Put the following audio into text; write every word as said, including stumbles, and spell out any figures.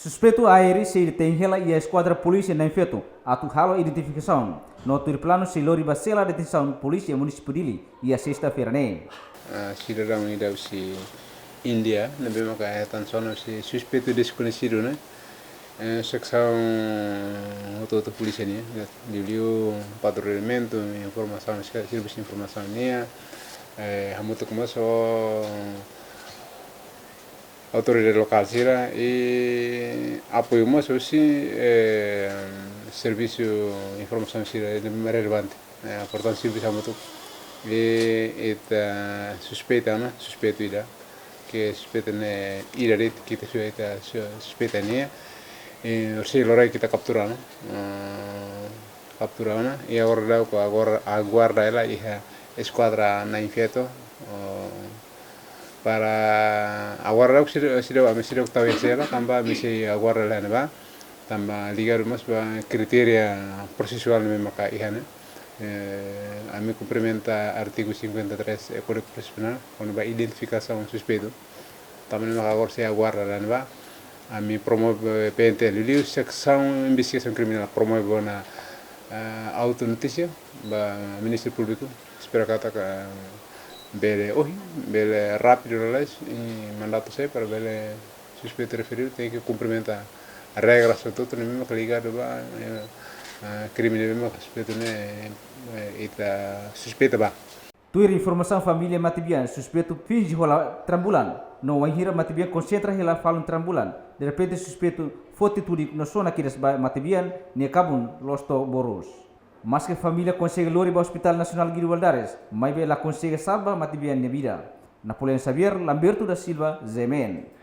Suspeitu A R sei detein hela iha eskuadra polísia na'in-feto atu halo identifikasaun, no tuir planu sei lori ba sela detensaun polísia iha munisípiu Dili iha sesta-feira ne'e. Ah, sidadaun ida husi Índia, ne'ebé maka hetan sona husi suspeitu deskoñesidu ne'e. Eh, seksaun hotu-hotu polísia nian, liuliu patrulhamentu, informasaun, servisu informasaun nian, eh, hamutuk mós ho autoridade lokál sira i apoiu mós husi, eh, servisu informasaun sira ne'ebé relevante. Eh, portantu, servisu hamutuk. I ita suspeita ona, suspeitu ida. Ke suspeita ne'e ida de'it, ita su-, ita su-, suspeita nian. I sei lori ita kaptura ona. Eh, kaptura ona. I agora daudaun agora aguarda hela iha eskuadra na'in-feto. Oh, para agora daudaun seidauk, seidauk, ami seidauk tau iha sela, tanba ami sei aguarda hela ne'ebá. Tanba ligadu mós ba kritéria prosesuál ne'ebé maka iha ne'e. Eh, ami kumprimenta artigu cinquenta e três, eh, Kódigu Prosesu Penál, kona-ba identifikasaun suspeitu. Tanba ne'e maka agora sei aguarda hela ne'ebá. Ami promove P N T L, liuliu seksaun investigasaun kriminál promove ona, eh, auto notísia ba Ministériu Públiku. Espera katak bele ohin, bele rápidu lalais, i mandatu sai para bele suspeitu referidu tenke kumprimenta regras hotu-hotu ne'ebé maka ligadu ba, eh, eh, krime ne'ebé maka suspeitu ne'e, eh, ita suspeita ba. Tuir informasaun família matebian, suspeitu finje hola trambulan, no wainhira matebian konsentra hela falun trambulan, derrepente suspeitu foti tudik no sona kedas ba matebian nia kabun loos to'o borus. Maske família konsege lori ba Hospital Nasionál Guido Valadares, maibé la konsege salva matebian nia vida. Napoleão Xavier, Lamberto da Silva, Z M N.